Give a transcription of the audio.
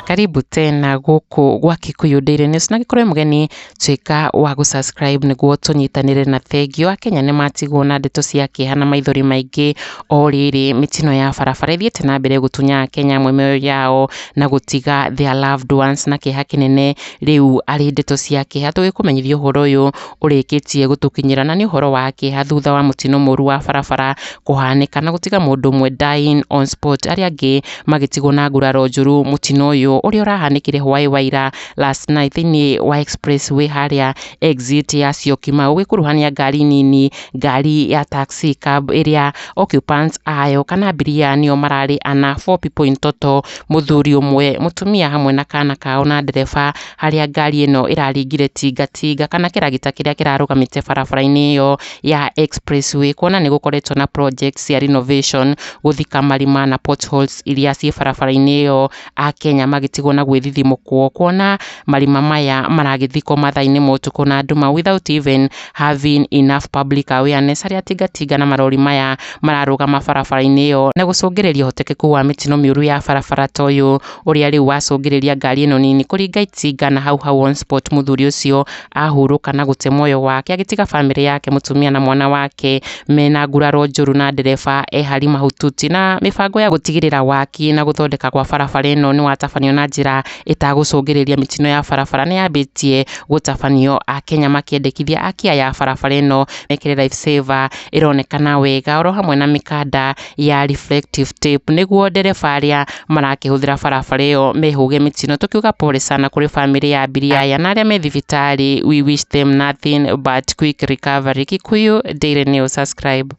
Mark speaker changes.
Speaker 1: Karibu tena gũkũ gwa Kikuyu Daily News, na gĩkorwo mũgeni, tuĩka wa gũsubscribe nĩguo tũnyitanĩre. Na thengio, Akenya nĩ matigwo na ndeto cia kĩeha na maithori maingĩ o rĩrĩ mĩtino ya barabara ĩthiĩte na mbere gũtunya Akenya amwe mĩoyo yao na gũtiga their loved ones na kĩeha kĩnene. Rĩu arĩ ndeto cia kĩeha tũgĩkũmenyithia ũhoro ũyũ ũrĩkĩtie gũtũkinyĩra, na nĩ ũhoro wa kĩeha thutha wa mũtino mũru wa barabara kũhanĩka na gũtiga mũndũ ũmwe dying on spot, arĩa angĩ magĩtigwo na nguraro njũru. Mũtino ũyũ ũrĩa ũrahanĩkire hwaĩ wa ira, last night, thĩinĩ wa expressway harĩa exit ya Syokimau, ũgĩkuruhania ngari nini, ngari ya taxi cab ĩrĩa occupants ayo kana abiria nĩo mararĩ ana, four people in total, mũthuri ũmwe, mũtumia hamwe na kana kao na ndereba, harĩa ngari ĩno ĩraringire tingatinga kana kĩragita kĩrĩa kĩrarũgamĩte barabara-inĩ ĩyo ya expressway, kuona nĩ gũkoretwo na projects cia renovation, gũthika marima na potholes iria ciĩ barabara-inĩ ĩyo. Akenya magĩtigwo na gwĩthithimũkwo kuona marima maya maragĩthikwo mathaa-inĩ ma ũtukũ na nduma without even having enough public awareness, harĩa tingatinga na marori maya mararũgama barabara-inĩ ĩyo na gũcũngĩrĩria ũhotekeku wa mĩtino mĩũru ya barabara ta ũyũ ũrĩa rĩu wacũngĩrĩria ngari ĩno nini kũringa itinga, na hau hau on spot mũthuri ũcio ahurũka na gũte muoyo wake, agĩtiga bamĩrĩ yake, mũtumia na mwana wake, mena nguraro njũru, na ndereba e hali mahututi. Na mĩbango ya gũtigĩrĩra waki na gũthondeka kwa barabara ĩno nĩ watabanio na njĩra ĩtagũcũngĩrĩria mĩtino ya barabara nĩ yambĩtie gũtabanio, Akenya makĩendekithia aki aya a barabara ĩno mekĩre life saver ĩronekana wega, oro hamwe na mĩkanda ya reflective tape, nĩguo ndereba arĩa marakĩhũthĩra barabara ĩyo mehũge mĩtino. Tũkiuga pole sana kũrĩ bamĩrĩ ya abiria aya, na arĩa me thibitarĩ, we wish them nothing but quick recovery. Kikuyu Daily News, subscribe.